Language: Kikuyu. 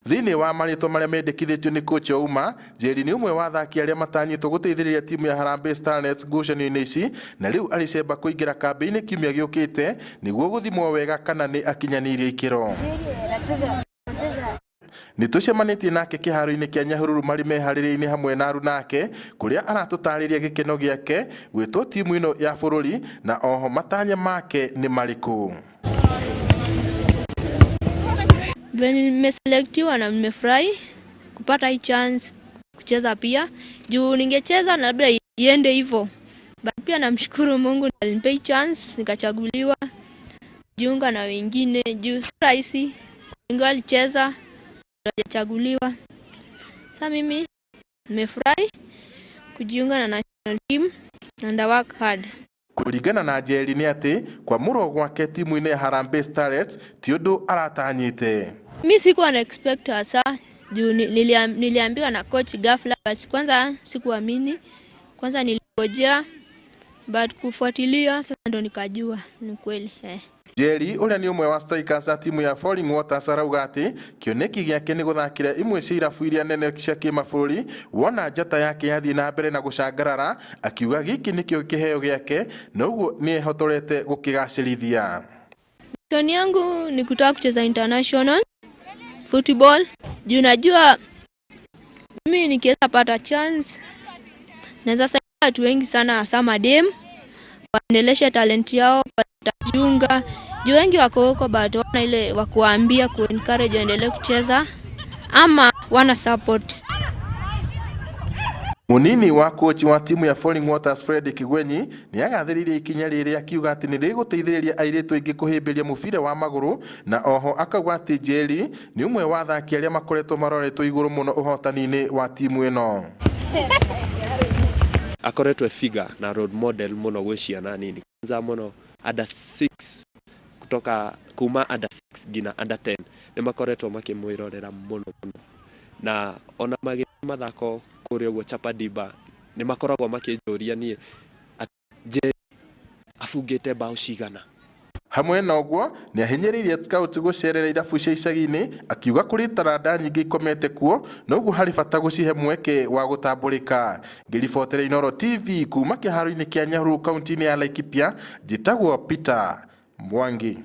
Thĩinĩ wa marĩtwa marĩa mendekithĩtio nĩ coach Ouma, Njeri nĩ ũmwe wa athaki arĩa matanyĩtwo gũteithĩrĩria timu ya Harambee Starlets ngucanio-inĩ ici na rĩu arĩ cemba kũingĩra kambĩ-inĩ kiumia gĩũkĩte nĩguo gũthimwo wega kana nĩ akinyanĩirie ikĩro. Nĩ tũcemanĩtie nake kĩharo-inĩ kĩa Nyahururu marĩ meharĩria-inĩ hamwe na aruna ake kũrĩa aratũtarĩria gĩkeno gĩake gwĩtwo timu ĩno ya bũrũri na oho matanya make nĩ marĩkũ. Venye nimeselektiwa na nimefurahi kupata hii chance kucheza pia, juu ningecheza na labda iende hivyo, but pia namshukuru Mungu alinipea hii chance nikachaguliwa jiunga na wengine, juu si rahisi, wengi walicheza hawajachaguliwa. Sasa mimi nimefurahi kujiunga na national team and I work hard. Kũringana na Njeri nĩ atĩ kwamũrwo gwake timu-inĩ ya Harambee Starlets ti ũndũ aratanyĩte. Mi sikuwa na expect hasa juu niliambiwa na coach ghafla, but kwanza sikuamini, kwanza nilingojea, but kufuatilia sasa ndo nikajua ni kweli eh. Njeri ũrĩa nĩ ũmwe wa strikers a timu ya Falling Waters arauga atĩ kĩoneki gĩake nĩ gũthakĩra imwe cia irabu iria nene cia kĩmabũrũri wona njata yake yathiĩ na mbere na gũcangarara, akiuga gĩkĩ nĩkĩo kĩheo gĩake na ũguo nĩ ehotorete gũkĩgacĩrithia. Mission yangu ni kutaka kucheza international football juu najua mimi nikiweza pata chance naweza saidia watu wengi sana, hasa madem waendeleshe talent yao, watajiunga juu wengi wako huko but wana ile wa kuwaambia ku encourage waendelee kucheza ama wana support. Munini wa coach wa timu ya Falling Waters Fred Kigwenyi nĩ agathĩrĩirie ikinya rĩrĩ akiuga atĩ nĩ rĩgũteithĩrĩria airĩtu aingĩ kũhĩmbĩria mũbira wa magũrũ na oho akauga atĩ Njeri nĩ ũmwe wa athaki arĩa makoretwo maroretwo igũrũ mũno ũhotani-inĩ wa timu ĩno. Akoretwo e figure na role model mũno gwĩ ciana nini, kwanza mũno under 6, kutoka kuma under 6 nginya under 10 nĩ makoretwo makĩmwĩrorera mũno mũno, na ona magĩthiĩ mathako kũrĩa ũguo Chapa Dimba nĩ makoragwo makĩnjũria niĩ Njeri abungĩte bao cigana. Hamwe na ũguo nĩ ahinyĩrĩirie scout gũcerera irabu cia icagi-inĩ akiuga kũrĩ taranda nyingĩ ikomete kuo na ũguo harĩ bata gũcihe mweke wa gũtambũrĩka. Ngĩribotera Inooro TV kuma kĩharo-inĩ kĩa Nyahururu kaunti-inĩ ya Laikipia, njĩtagwo Peter Mwangi.